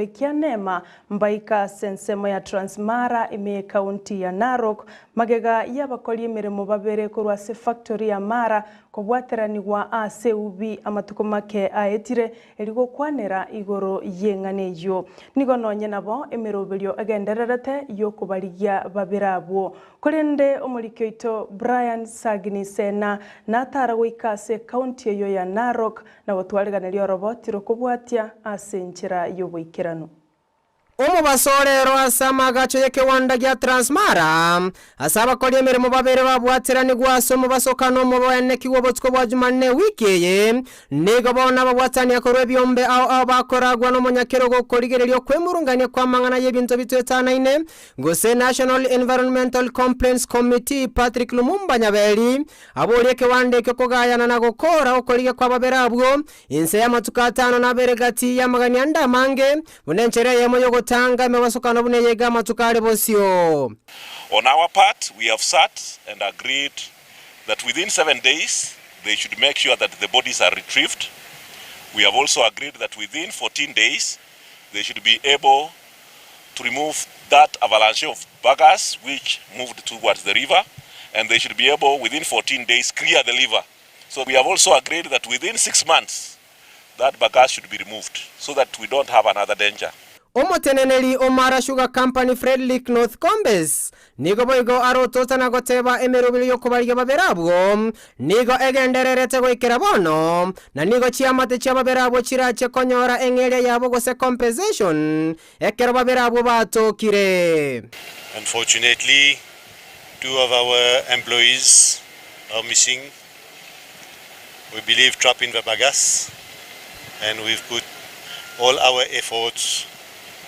Kia Nema mbaika ase ensemo ya Transmara ime y'Ekaunti ya Narok, magega y'abakori emeremo babere korwa ase efactory ya Mara kobwateranigwa ase eubi amatuko make aetire erio gokwanera igoro y'eng'ana eyio. Nigo nonye nabo emeroberio egendererete y'okobarigia babere abwo. Korende omoriki oito Brian Sagini Sena natara goika ase ekaunti eyio ya Narok na gotwariganeria oroboti rokobwatia ase enchera y'oboikeranu. Omobaso orero ase amaagacho y'ekewanda gia Transmara, ase abakori emeremo babere babwateranigwe ase omobasokano omoboeneki bw'obotuko bwa Jumanne ewiki eye, nigo bono ababwatania korwa ebiombe ao ao bakoragwa nomonyakerogo okorigereria okwemurungania kw'amang'ana y'ebinto bitoetanaine gose National Environmental Complaints Committee Patrick Lumumba Nyaberi Aborie ekewanda ekio kogayana na gokoora okorigia kw'ababere abwo, inse y'amatuko atano na abere gati y'amagani ande amange, buna enchera eyemo y'ogotanga emebasokano buna eyeiga amatuko are bosio. On our part, we have sat and agreed that within 7 days they should make sure that the bodies are retrieved. We have also agreed that within 14 days they should be able to remove that avalanche of bagasse which moved towards the river and they should be able within 14 days clear the river. So we have also agreed that within 6 months that bagasse should be removed so that we don't have another danger. Omoteneneri o Mara Sugar Company Fredrick North Combes nigo boigo arotota na goteba emeroberi y'okobarigia babere abwo nigo egendererete goikera bono na nigo chiamate chia babere abwo chirache konyora eng'eria yabo gose compensation ekero babere abwo batokire. Unfortunately, two of our employees are missing. We believe trapped in the bagasse, and we've put all our efforts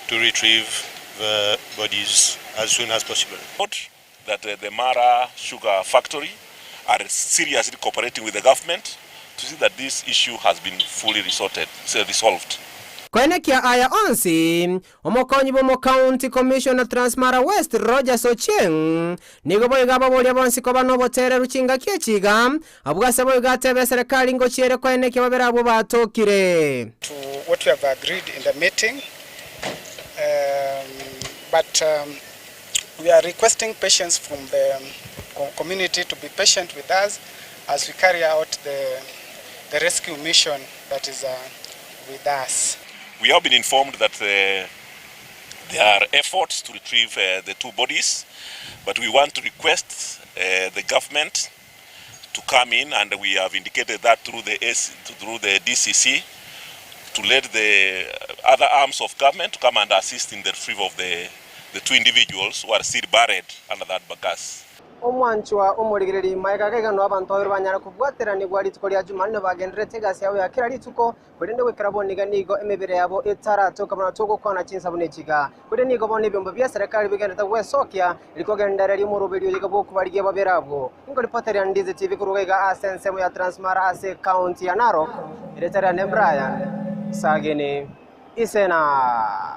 to retrieve the bodies as soon as possible. That the Mara Sugar Factory are seriously cooperating with the government to see that this issue has been fully resorted, so resolved. Koenekia aya onsi omokonyi bw'omo county commissioner Transmara West Rogers Ochieng nigo boigo ababoria bonsi koba nobotereru chingaki echiga abwo ase boigo atebe eserekari ngochiere koenekia babere abwo batokire. To what we have agreed in the meeting, but we are requesting patience from the community to be patient with us as we carry out the rescue mission that is with us. We have been informed that there are efforts to retrieve the two bodies, but we want to request the government to come in, and we have indicated that through the DCC to let the other arms of government to come and assist in the retrieval of the two individuals who are still buried under that bagasse. Omwanchwa omorigereri maega gaigano abanto babere banyara kobwateranigwa rituko ria Jumanne bagenderete egasi yabo ya kera rituko korende goikera boniga nigo emebere yabo etaratoka buna togokwana chinsabu nechiga kore nigo bono ebiombo bia serikali bigendete gwesokia rikogendereria omoroberi oyiga bwokobarigia babere abwo ingoripoteria Ndizi TV koruga iga ase ensemo ya Transmara ase county ya Narok ereteria ne Brian Sagini Isena.